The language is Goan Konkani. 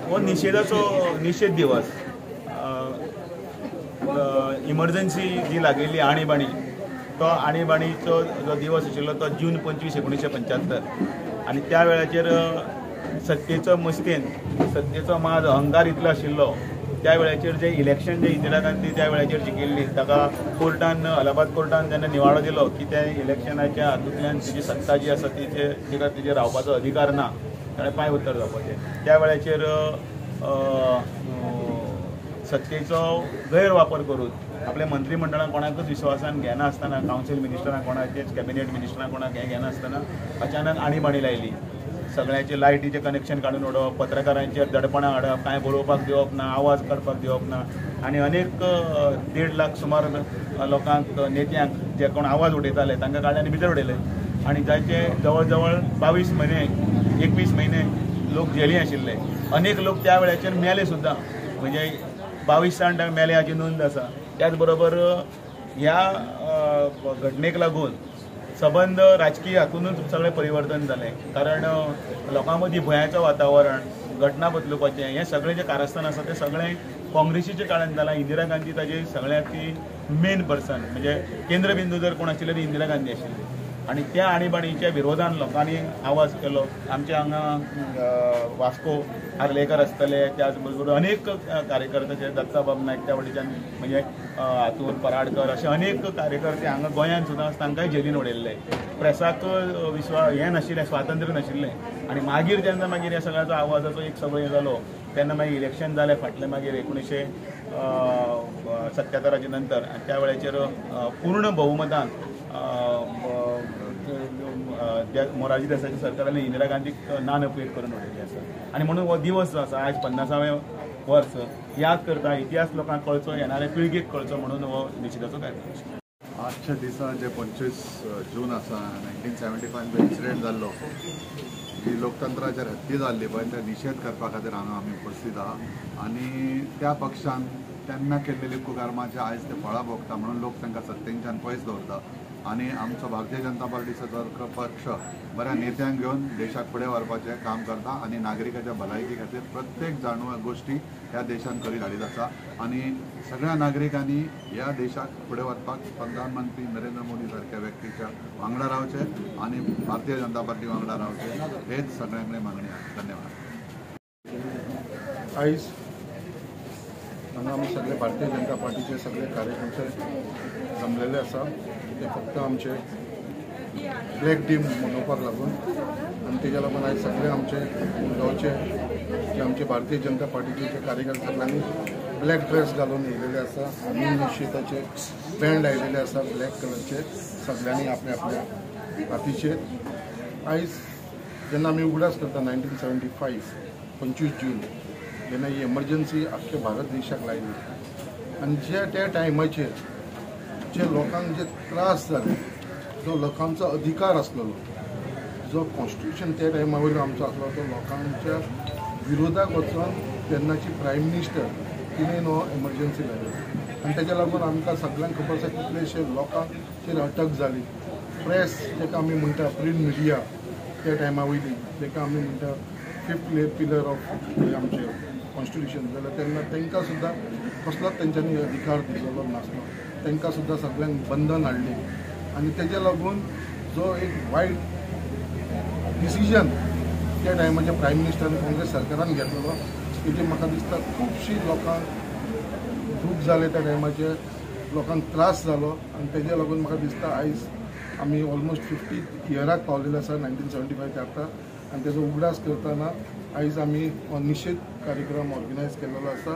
हो निशेधाचो निशेध दिवस. इमर्जन्सी जी लागिल्ली आणीबाणी, तो आणीबाणीचो जो दिवस आशिल्लो तो जून 25 1975 आनी त्या वेळाचेर सत्तेचो मस्तेन, सत्तेचो माज अहंकार इतलो आशिल्लो त्या वेळाचेर जे इलेक्शन जे इंदिरा गांधी त्या वेळाचेर जिखिल्ली, ताका कोर्टान, अलाहाबाद कोर्टान जेन्ना निवाडो दिलो की त्या इलेक्शनाच्या हातूंतल्यान तिची सत्ता जी आसा तिचे तिका तिचेर रावपाचो अधिकार ना, ताणें पांय उत्तर जावपाचें. त्या वेळाचेर सत्तेचो गैरवापर करून आपल्या मंत्रीमंडळान कोणाकच विश्वासान घेनासतना, कावन्सील मिनिस्टरांक कोणाचेच, कॅबिनेट मिनिस्टरांक कोणाक हें घेनासतना अचानक आणीबाणी लायली. सगळ्यांचे लायटीचें कनेक्शन काडून उडोवप, पत्रकारांचेर दडपणां हाडप, कांय बरोवपाक दिवप ना, आवाज काडपाक दिवप ना आनी अनेक 1.5 लाख सुमार लोकांक, नेत्यांक जे कोण आवाज उडयताले तांकां काडले आनी भितर उडयले आनी जाचे जवळ जवळ 22 म्हयने 21 म्हयने लोक जेली आशिल्ले. अनेक लोक त्या वेळाचेर मेले सुद्दां, म्हणजे 22 जाण मेले हाची नोंद आसा. त्याच बरोबर ह्या घटनेक लागून सबंद राजकीय हातूनच सगळें परिवर्तन जालें, कारण लोकां मदीं भंयाचें वातावरण, घटना बदलुपाचें हें सगळें जें कारस्थान आसा तें सगळें काँग्रेसीच्या काळान जालां. इंदिरा गांधी ताजी सगळ्यांत ती मेन पर्सन, म्हणजे केंद्रबिंदू जर कोण आशिल्ले ती इंदिरा गांधी आशिल्ली आनी त्या आणीबाणीच्या विरोधान लोकांनी आवाज केलो. आमच्या हांगा वास्को आर्लेकर आसतले, त्याच बरोबर अनेक कार्यकर्ते जे दत्ताबाब नायक त्या वटेच्यान, म्हणजे हातून पराडकर, अशे अनेक कार्यकर्ते हांगा गोंयांत सुद्दां तांकांय जेलीन उडयल्ले. प्रेसाक विश्वास हें नाशिल्लें, स्वातंत्र्य नाशिल्लें आनी मागीर जेन्ना मागीर ह्या सगळ्याचो आवाजाचो एक सगळें हें जालो तेन्ना मागीर इलेक्शन जालें फाटलें मागीर 1977 नंतर आनी त्या वेळाचेर पूर्ण बहुमतान मोरारजी देसायाच्या सरकारान इंदिरा गांधीक नानपयत करून उडयल्ली आसा. आनी म्हणून हो दिवस जो आसा आयज 50वें वर्स याद करता, इतिहास लोकांक कळचो, येणाऱ्या पिळगेक कळचो म्हणून हो निशेधाचो कार्यक्रम. आजच्या दिसा जे 25 जून आसा 1975 जो इन्सिडेंट जाल्लो, जी लोकतंत्राचेर हत्ती जाल्ली पळय, त्या निशेध करपा खातीर हांगा आमी उपस्थित आहा. आनी त्या पक्षान तेन्ना केल्लेली कुकर्माचे आयज ते फळां भोगता म्हणून लोक तांकां सत्तेंच्यान पयस दवरता. आनी आमचो भारतीय जनता पार्टीचो पक्ष बऱ्या नेत्यांक घेवन देशाक फुडें व्हरपाचें काम करता आनी नागरिकाच्या भलायकी खातीर प्रत्येक जाणव गोश्टी ह्या देशान करीत हाडीत आसा. आनी सगळ्या नागरिकांनी ह्या देशाक फुडें व्हरपाक प्रधानमंत्री नरेंद्र मोदी सारक्या व्यक्तीच्या वांगडा रावचें आनी भारतीय जनता पार्टी वांगडा रावचें, हेच सगळ्यां कडेन मागणी आसा. धन्यवाद. आयज हांगा आमी सगळे भारतीय जनता पार्टीचे सगळे कार्यकर्ते जमलेले आसा, ते फक्त आमचे ब्लॅक डे मनोवपाक लागून आनी तेज्या लागून आयज सगळे आमचे गांवचे जे आमचे भारतीय जनता पार्टीचे जे कार्यकर्ते सगळ्यांनी ब्लॅक ड्रेस घालून येयलेले आसा आनी निशेधाचे बँड लायलेले आसा ब्लॅक कलरचे सगळ्यांनी आपल्या आपल्या हातीचेर. आयज जेन्ना आमी उगडास करता 1975 25 जून जेन्ना ही एमर्जन्सी आख्ख्या भारत देशाक लायली आनी जे त्या टायमाचेर जे लोकांक जे त्रास जाले, जो लोकांचो अधिकार आसलेलो, जो कॉन्स्टिट्युशन त्या टायमा वयलो आमचो आसलो तो लोकांच्या विरोधाक वचून तेन्नाची प्रायम मिनिस्टर तिणें हो एमर्जन्सी लायली आनी तेज्या लागून आमकां सगळ्यांक खबर आसा कितलेशे लोकांचेर अटक जाली. प्रेस जेका आमी म्हणटा प्रिंट मिडिया त्या टायमा वयली, जेका आमी म्हणटा फिफ्थ पिलर ऑफ आमचें कॉन्स्टिट्युशन, जाल्यार तेन्ना तांकां सुद्दां कसलोच तेंच्यांनी अधिकार दिलेलो नासलो, तांकां सुद्दां सगळ्यांक बंधन हाडलें आनी तेज्या लागून जो एक वायट डिसिजन त्या टायमाच्या प्रायम मिनिस्टरान काँग्रेस सरकारान घेतलेलो, तेजे म्हाका दिसता खुबशीं लोकांक दूख जालें, त्या टायमाचेर लोकांक त्रास जालो आनी तेज्या लागून म्हाका दिसता आयज आमी ऑलमोस्ट 50 इयराक पावलेले आसा 1975 ते आतां आनी तेजो उगडास करतना आयज आमी हो निशेध कार्यक्रम ऑर्गनायज केलेलो आसा.